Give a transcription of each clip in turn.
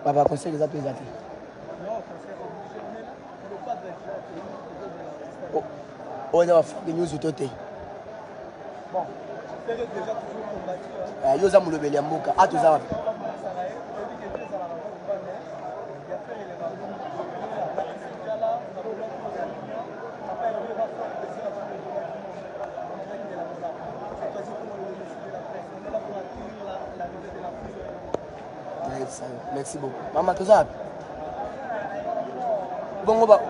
Papa, concert eza to eza te? Oyo eza bafake news to te? Yo oza molobeli ya mboka, a toza wapi? Merci beaucoup. Mama, toza wapi? Bongo ba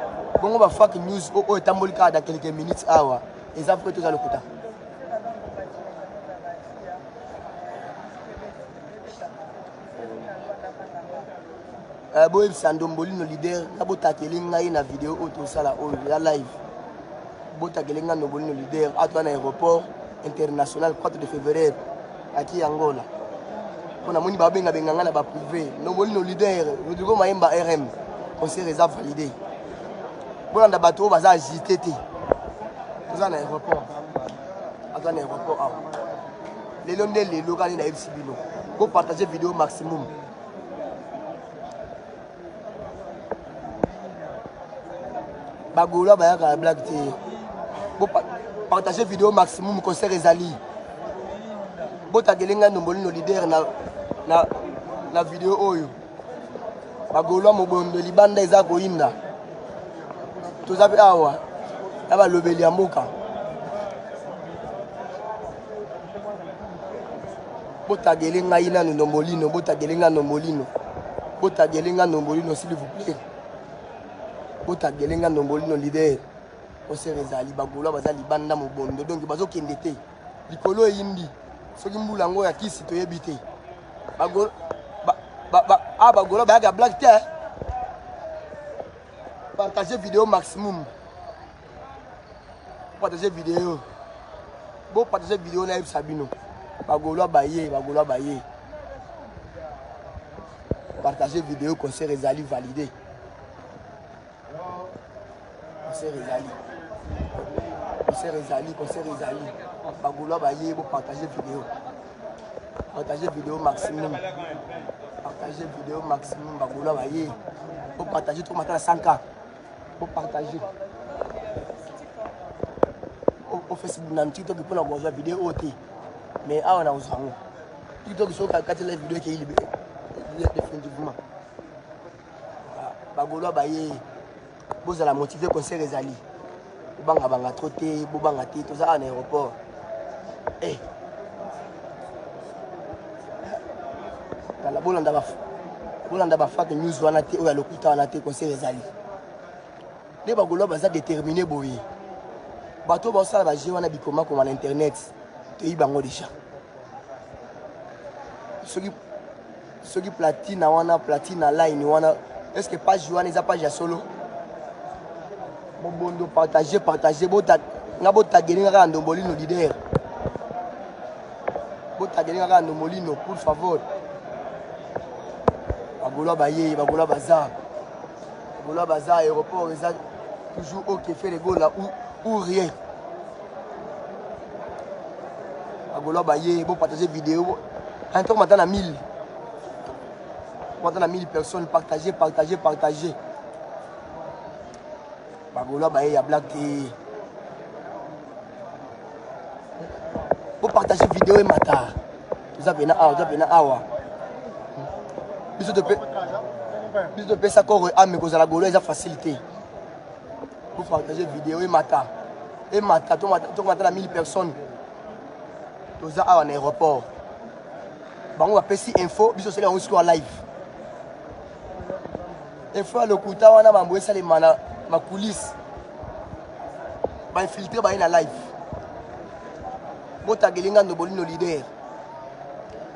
bongo ba fake news oyo etamboli kaka dans quelques minutes awa, eza vrai toza lokuta? Boyebisa Ndombolino leader na botakeli ngai na video oyo tosala oyo ya live. Botakeli ngai Ndombolino leader atoa na aéroport international 4 de février aki Angola, mpo namoni babengabenga ngai na baprivé. Ndombolino leader, Rodrigo Mayemba RM, concert eza validé. Bolanda bato oyo baza agité te. Toza na aéroport, aza na aéroport awa lelo nde lelo kani nayebisi bino, bopartage video maximum. Bagaulois bayaka ya blague te. Bopartage video maximum, concert ezali. Botageli ngai Ndombolino leader na video oyo. Bagaulois, mobondo libanda eza koyinda. Toza mpe awa na balobeli ya mboka. Botagele ngai nanu Ndombolino, botagele ngai Ndombolino, botagele ngai Ndombolino, s'il vous plaît. Botagele ngai Ndombolino leader. Concert ezali, bagaulois baza libanda mobondo, donc bazokende te. Likolo eyindi, soki mbula yango ya kisi toyebi te. Bagaulois bayaka blague te. Partage video maximum, partage video, bopartage video. Nayebisa bino, bagaulois baye, bagaulois baye. Partage video, concert ezali validé, concert ezali, concert ezali, concert ezali. Bagaulois baye. Bopartage video, partage video maximum, partage video maximum. Bagaulois baye, bopartage. Tokomata na 100K. Bopartage o Facebook na TikTok mpona kozwa video oyo te, mais awa na kozwa yango. TikTok soki kati la video ekei définitivement. Bagaulois baye, bozala motivé, concert ezali. Bobangabanga trop te, bobanga te. Toza awa na aéroport. Eh. Tala, bolanda bafake news wana te, oyo ya lokuta wana te. Concert ezali nde bagaulois baza déterminé boye. Bato oyo baosala baje wana bikomakoma na internet, toyebi bango déjà. Soki Platina wana, Platina line wana, est ce que page wana eza page ya solo? Mobondo, partage, partage. Nga botageli nga kaka Ndombolino leader, botageli nga kaka Ndombolino, pour favor. Bagaulois baye, bagaulois baza, bagaulois baza. Aéroport eza toujours ok. Ferre Gola ou rien. Bagaulois baye, bopartage video. Un tour matin na 1000, matin na 1000 personnes. Partage, partage, partage. Bagaulois baye ya blague te. Bopartage video emata. Toza pena awa, toza pena awa. Biso topesa corps ame kozala gaulois eza facile te. Bopartage video emata, emata, tokomata na 1000 personnes. Toza awa na aéroport, bango bapesi info, biso osali yango sikoyo live. Info ya lokuta wana, mambo esalema na macoulisse, bainfiltre baye na live. Botageli nga Ndombolino leader,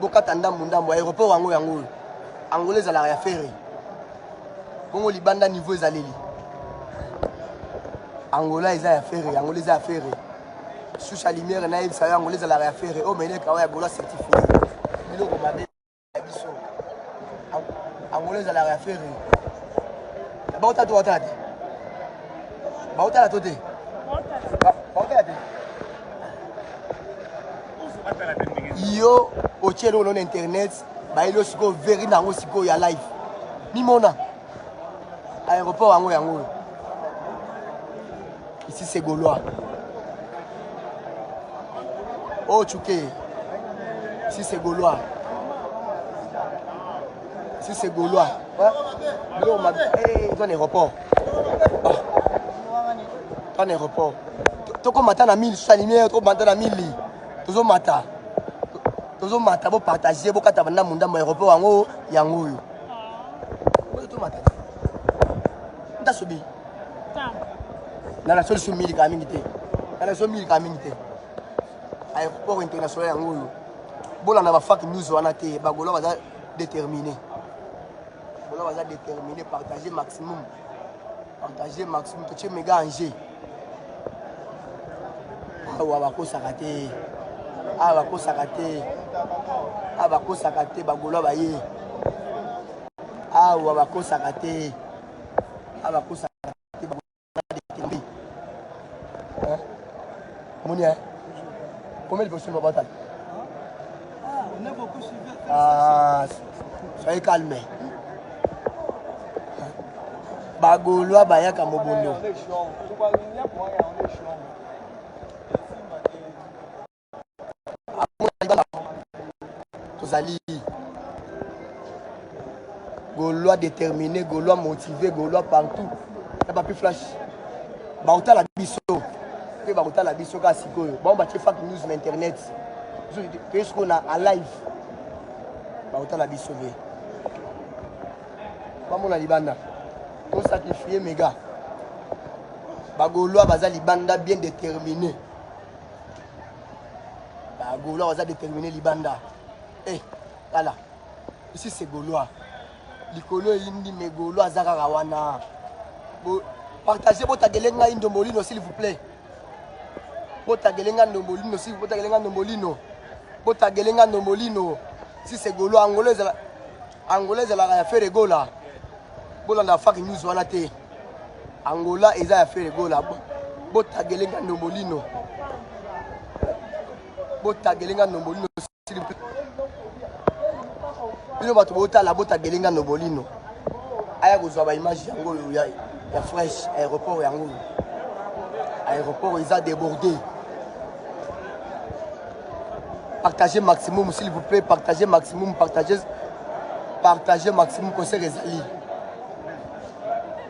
bokata ndambu ndambu. Aéroport yango yango oyo, Angola ezalaka ya Ferre. Bongo libanda niveau ezaleli. Angola eza ya Ferre, Angola eza ya Ferre. Susha lumière, nayebisa yo, Angola ezalaka ya Ferre. Oyo meleka oyo ya Gola certifié, biloko mabe ya biso. Angola ezalaka ya Ferre. Baotala to baotala te, baotala to te, baotala te. Yo otie eloko na internet, bayeli yo sikoyo vérité na yango sikoyo ya live. Mimona aéroport yango yango oyo. Ici c'est Gaulois. Oh Tchouké. Ici c'est Gaulois. Ici c'est Gaulois. Ouais. Biloko mabe. Eh, hey, toi aéroport. Ah. Toi aéroport. Tokomata na 1000 sa lumière, tokomata na 1000. Tozomata. Tozomata bo partager, bokata banda munda aéroport yango yango oyo. Tomata. Ndasobi. Na na soli mili kaka mingi te. Na na soli mili kaka mingi te. Aéroport international yango oyo. Bolanda ba fake news wana te, ba Gaulois baza déterminé. Gaulois baza déterminé, partager maximum. Partager maximum, totie méga en G. Awa bakosaka te. Awa bakosaka te. Awa bakosaka te, ba Gaulois baye. Awa bakosaka te. Awa bakosaka te, ba Gaulois. Moni hein? Combien de personnes va battre? On est beaucoup suivi. Ah, soyez calme. Bagaulois bayaka mobondo. Tozali Gaulois déterminé, Gaulois motivé, Gaulois partout. Ya papi flash. Baotala biso. Pe baotala biso ka sikoyo. Bango batie fake news na internet. Biso toye sikoyo na live. Baotala biso be. Bamona libanda. To sacrifier méga. Bagaulois baza libanda bien déterminé. Bagaulois baza déterminé libanda. Eh, tala. Ici c'est Gaulois. Likolo eyindi mais Gaulois aza kaka wana. Bo partagez botagele ngai Ndombolino s'il vous plaît. Botagele ngai Ndombolino s'il vous plaît, botagele ngai Ndombolino. Botagele ngai Ndombolino. Si c'est Gaulois, Angola ezala Angola ezalaka ya Ferre Gola. Bolanda fake news wana te. Angola eza ya Ferre Gola. Botagele ngai Ndombolino. Botagele ngai Ndombolino s'il vous plaît. Bino bato botala botagele ngai Ndombolino. Aya kozwa ba image yango oyo ya, ya fresh aéroport yango oyo. Aéroport eza débordé. Partagez maximum s'il vous plaît, partagez maximum, partagez, partagez maximum concert ezali.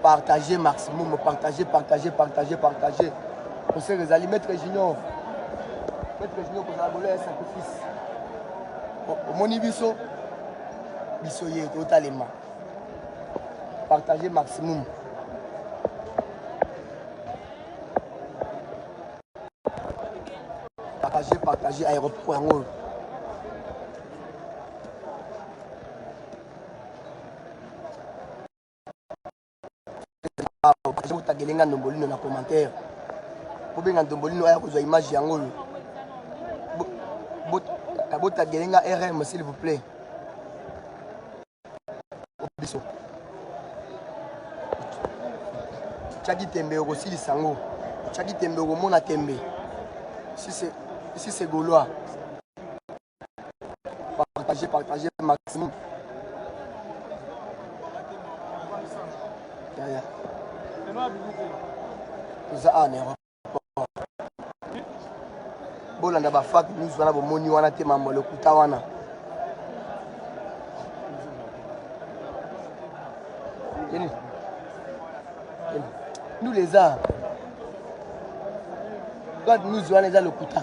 Partagez maximum, partagez, partagez, partagez, partagez. Concert ezali Maître Junior. Maître Junior kozala bolo ya sacrifice. Omoni biso biso ye totalema. Partagez maximum. Partagez, partagez aéroport yango. Botagele nga Ndombolino na commentaire. Bobenga Ndombolino aya kozwa image yango oyo. Botagele nga RM s'il vous plaît. Biso. Tiaki tembe okosilisa yango. Tiaki tembe okomona tembe. Si c'est Gaulois. Partagez, partagez maximum. Yaya. Toza awa na aéroport. Bolanda ba fake news wana bomoni wana te mambo lokuta wana. Yeni. Yeni. Nous les arts. Fake news wana eza lokuta.